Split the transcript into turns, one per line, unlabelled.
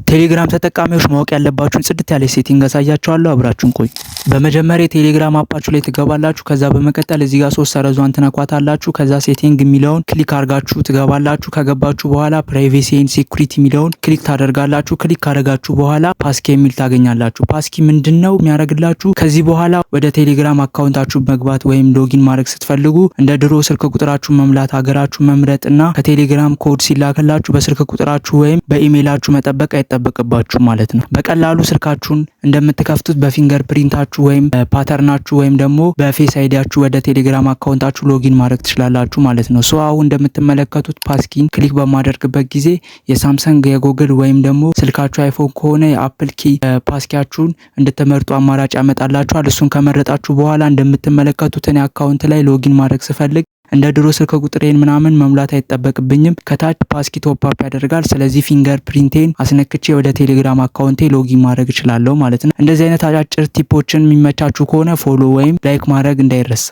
ቴሌግራም ተጠቃሚዎች ማወቅ ያለባችሁን ጽድት ያለ setting አሳያችኋለሁ። አብራችሁን ቆዩ። በመጀመሪያ የቴሌግራም app ኣችሁ ላይ ትገባላችሁ። ከዛ በመቀጠል እዚህ ጋር ሶስት ሰረዟን ትነኳታላችሁ። ከዛ setting የሚለውን click አድርጋችሁ ትገባላችሁ። ከገባችሁ በኋላ privacy and security የሚለውን click ታደርጋላችሁ። Click ካደረጋችሁ በኋላ passkey የሚል ታገኛላችሁ። Passkey ምንድን ነው የሚያደርግላችሁ? ከዚህ በኋላ ወደ ቴሌግራም account ኣችሁ መግባት ወይም login ማድረግ ስትፈልጉ እንደ ድሮ ስልክ ቁጥራችሁ መሙላት፣ ሀገራችሁ መምረጥ እና ከቴሌግራም ኮድ ሲላክላችሁ በስልክ ቁጥራችሁ ወይም በኢሜይላችሁ መጠበቅ አይጠበቅባችሁ ማለት ነው። በቀላሉ ስልካችሁን እንደምትከፍቱት በ fingerprint ኣችሁ ወይም pattern ኣችሁ ወይም ደግሞ በ Face ID ያችሁ ወደ ቴሌግራም account ኣችሁ login ማድረግ ትችላላችሁ ማለት ነው። So አሁን እንደምትመለከቱት passkey ን click በማደርግበት ጊዜ የሳምሰንግ፣ የጎግል ወይም ደግሞ ስልካችሁ አይፎን ከሆነ የአፕል key passkey ያችሁን እንድትመርጡ አማራጭ ያመጣላችኋል። እሱን ከመረጣችሁ በኋላ እንደምትመለከቱት እኔ account ላይ login ማድረግ ስፈልግ እንደ ድሮ ስልክ ቁጥሬን ምናምን መሙላት አይጠበቅብኝም። ከታች passkey pop up ያደርጋል። ስለዚህ fingerprint ኤን አስነክቼ ወደ ቴሌግራም account ኤ login ማድረግ እችላለሁ ማለት ነው። እንደዚህ አይነት አጫጭር tip ኦችን የሚመቻችሁ ከሆነ follow ወይም like ማድረግ እንዳይረሳ።